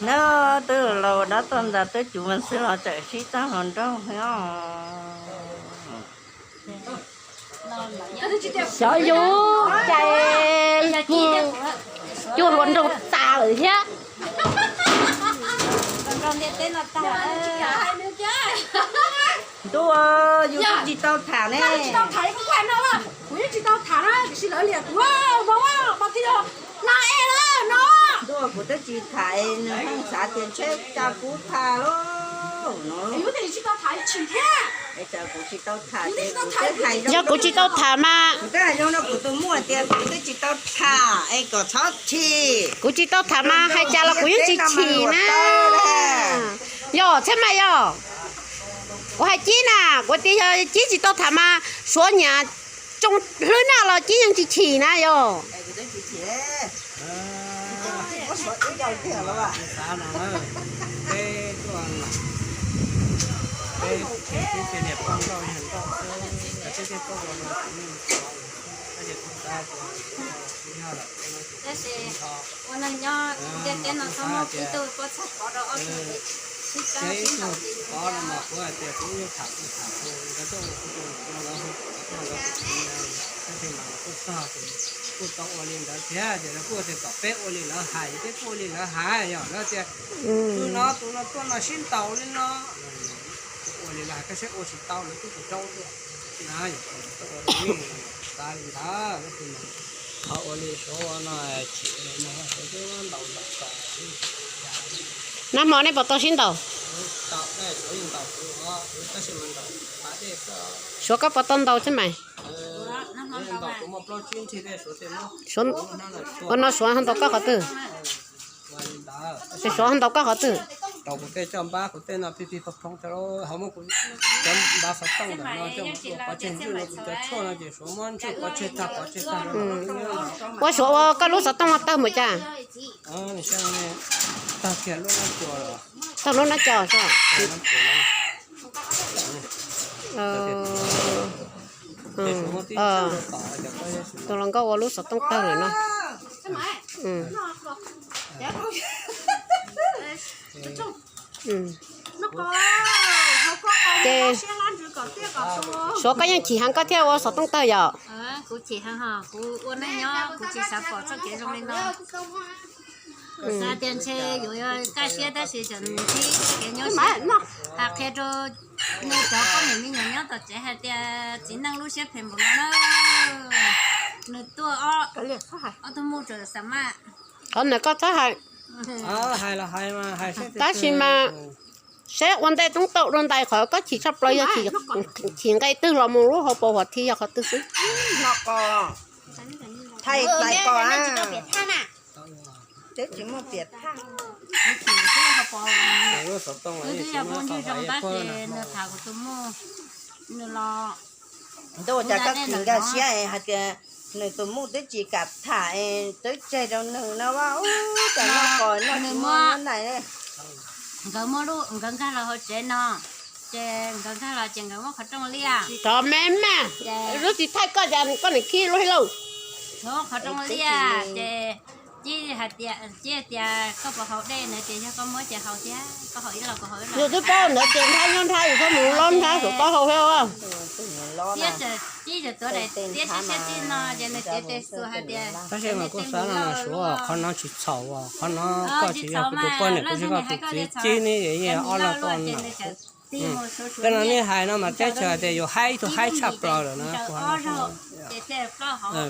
No twb laus dab toj ntxas twb cuv mas xwb los txawm sib tag hluas nraug. Xyov yus cais cuag hluas nraug tas lawm thiab. Ntuj, yus twb tsis tau tham ne. Kuv yeej tsis tau tham na, tiam sis lawv liam kuv, no, no, no, no. Ntuj, kuv twb tsis tham, nws pheej xav tias ntshe cas kuv tham lauj no. Es cas kuv tsis tau tham, yog kuv tsis tau tham mas, kuv twb hais zoo rau kuv tus muam tias kuv twb tsis tau tham es kom txhob chim. Kuv tsis tau tham mas hais cas los kuv yeej tsis chim na. Yog thiab mas yog. Kuv hais Cib na, kuv tias yog Cib tsis tau tham mas Suav nyiam tsoo hlwb na los Cib yeej tsis chim na yog. Tab sis ua neej nyob ntiaj teb no txhob muaj ib tug pov txhawb pov rau ob tug sib txawb sib ntaus li no. Kuj tau ua li ntawd thiab, ces lawv kuj tias kom peb ua li lawv hais, peb kuj ua li lawv hais, yog lawv tias tus no tus no tuaj no sib ntaus li no, kuj ua li lawv hais, tab sis ua tsis tau, lawv twb tus rau tuaj na, yog tau ua li ntawd, qhov ua li Suav no chim no, Suav twb ntaus ntaus txaus. Nag hmo nej puas tau sib ntaus? Suav koj puas tau ntaus thiab mas? Ua no Suav ho ntaus koj qhov twg? Es Suav ho ntaus koj qhov twg? Ua Suav ua koj lub xov tooj tawg mus cas? Tawg lub nab cos. Tus hluas nkauj ua lub xov tooj tawg lawm no. Ces Suav koj yeej chim heev koj thiaj ua xov tooj tawg yom? Kuv chim heev hos, kuv ua neej nyob kuv tsis xav pom txoj kev zoo li no. Kuv xav tias ntshe yuav kaj siab tab sis tseem ntsib txoj kev nyuaj siab. Hais qhia rau nej cov poj niam me nyuam nyob tom tsev hais tias txiv neej lub siab phem npaum no na. Nws tuaj ob tug muj tseem xav maj. Qhov ntawd koj txhob hais. Tab sis mas seb ua ntej toob tau dua ntais qhov koj chim tshaj plaws yog chim nqe twg los mus lub hauv paus huam thi yog qhov twg xwb. Nws tham kuv tus muj, nws los ntuj, cas koj kis nkag siab hais tias nws tus muj twb tsis kam tham es twb tseg rau nws no, ua cas no pom no nws muab nais. Nkawd muab lub, nkawd nkag los hauv tsev no, ces nkawd nkag los ces nkawd muab qhov rooj liaj. Thov me me, lub tsis thaij koj cas koj niam khib lub hais lauj. Nkawd muab qhov rooj liaj ces Cib hais tias, Cib hais tias koj puas haus dej, nws tias yog koj muab ces haus thiab, koj haus ib los kuv haus ib los. Yus twb paub ntawd ces nthab nyob nthab, yus txhob mus lob nthab saum taub hau thiab. Cib tseem tuav daim tiab siab siab tib no ces nws cev tes xuas hais tias, tab sis mas kuj xav no mas Suav, qhov no tsis txhaum, qhov no koj tsis yog kuv tus poj niam, kuv tsis koj tus txiv, Cib ne, ob leeg tuaj no. Tej no nej hais no mas teb chaws tias yus haib ib tug haib tshaj plaws lawm na.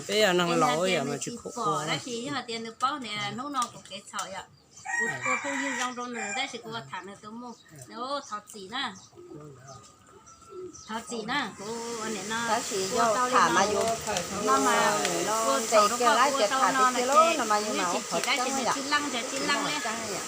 Peb yog neeg laus yam mas tsis khuv ua. Tab sis yog tham mas yus no mas ntes kiag lawm ces tham tiag tiag lauj, no mas yus mam ua qhov tseeb yom.